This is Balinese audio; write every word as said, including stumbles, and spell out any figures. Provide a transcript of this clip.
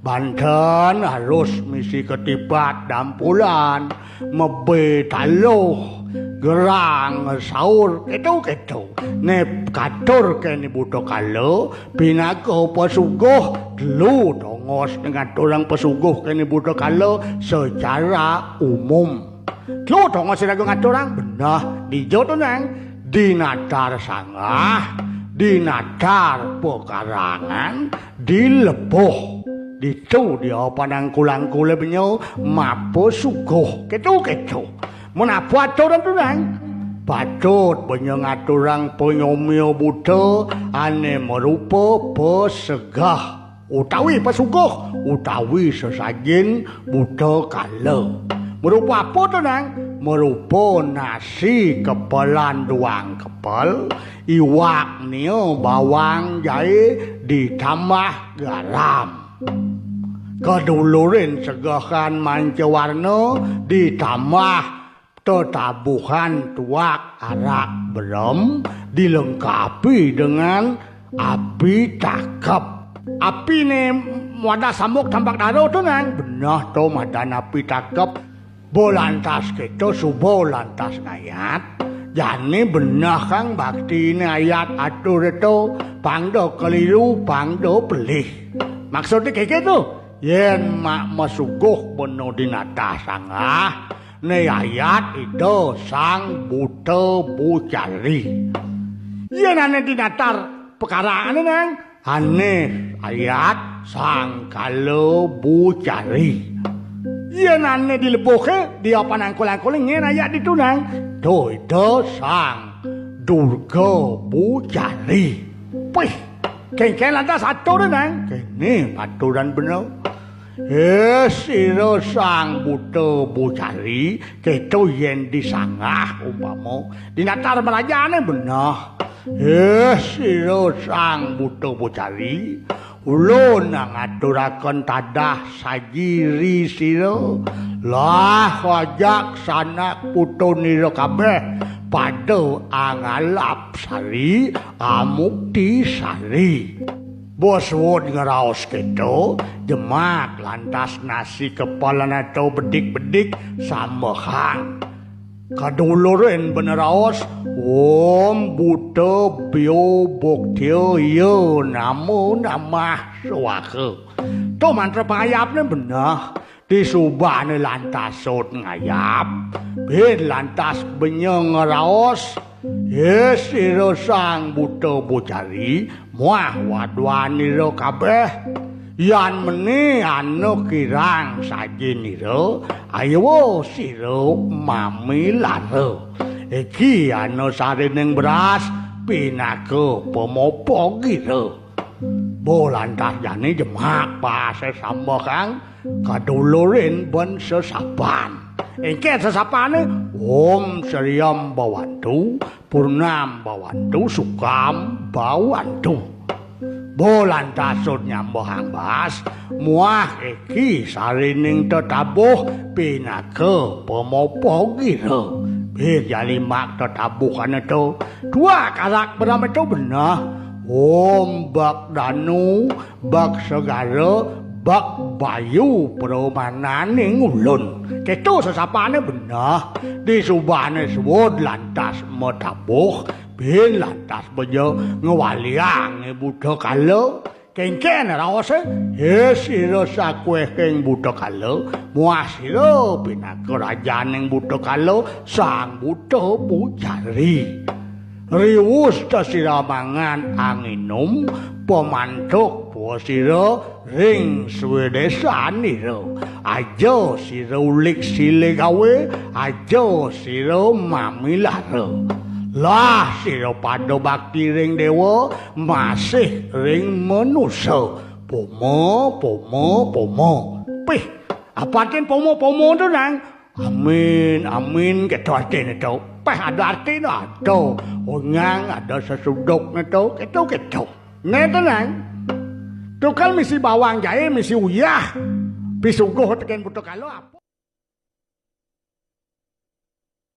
Banten harus misi ketipat dampulan, mebé taluh, gerang, saur, kéto-kéto. Né katur kéné buta kala, pinaka pasuguh, telu tongos ngaturang pasuguh kéné buta kala secara umum. Telu tongos iraga ngaturang, beneh dija to nang, di natar sanggah, di natar pekarangan, di lebuh. Ditu dia panangkul-angkulé benya mapasuguh. Kéto-kéto. Mun apa aturan to nang? Patut benya ngaturang panyomia buta ané marupa pasegeh utawi pasuguh utawi sesajin buta kala. Marupa apa to nang? Marupa nasi kepelan duang kepel, iwak nia bawang jaé ditambah garam. Kadulurin segehan manca warna ditambah tetabuhan tuak arak berem, dilengkapi dengan api takep. Apiné madan sambuk tampak dara to nang, beneh to madan api takep. Bo lantas kéto suba lantas ngayat, jani beneh kang baktiné ayat atur to, pang da keliru, pang da pelih. Maksudné kéto, yén mak masuguh bena di natar sanggah, né ayat Ida Sang Buta Bucari. Yén ané di natar pekarangané nang, ané ayat Sang Kala Bucari. Yén ané di lebuhé, dia panangkul-angkulé nyén ayat ditu nang, to Ida Sang Durga Bucari. Pih, kénkén lantas aturé nang, kéné aturan beneh. Eh, sira Sang Buta Bucari, kéto yén di sanggah umpama, di natar mrajané beneh. Eh, sira Sang Buta Bucari, ulun nang aturaken tadah saji ri sira, lah ajak sanak putunira kabéh pada angalap sari, amukti sari. Bo suud ngraos kéto, jemak lantas nasi kepelan to bedik-bedik sambehang. Kadulurin bena raos, Om Buta Bio Boktia Ya Namo Namah Swaha. To mantra pangayapné beneh. Disubané lantas suud ngayap, bin lantas benya ngraos, Hé sira Sang Buta Bucari muah wadwanira kabéh, yan meni ana kirang sajinira, ayuwa sira mamilara. Iki ana sarining beras pinaka pamopogira. Bo lantas jani jemak pasé sambehang kadulurin ben sesapan. Engkén sesapané, Om Sriyam Bawantu, Purnam Bawantu, Sukam Bawantu. Bo lantas suud nyambehang bas, muah iki sarining tetabuh pinaka pamopogira. Bin jani mak tetabuhané to, tuak arak berem to beneh. Om Bak Danu, Bak Segara, Bak Bayu pramananing ulun. Kéto sesapané beneh, disubané suud lantas matabuh, bin lantas benya ngwaliang Buta Kala. Kénkén raosé, Hé sira sakuéhing Buta Kala, muah sira pinaka rajaning Buta Kala, Sang Buta Bucari. Riwus ta sira mangan anginum, pamantuk pua sira ring swadesanira. Aja sira ulik silih gawé, aja sira mamilara. Lah sira pada bakti ring déwa, masih ring manusa. Poma, poma, poma. Pih, apa artin poma, poma to nang? Amin, amin, kéto artiné to. Pih, ada artiné, ada onyang, ada sesudukné to, kéto, kéto. Né to nang. Tukang misi bawang jaé, misi uyah. Pisuguh tekén Buta Kala.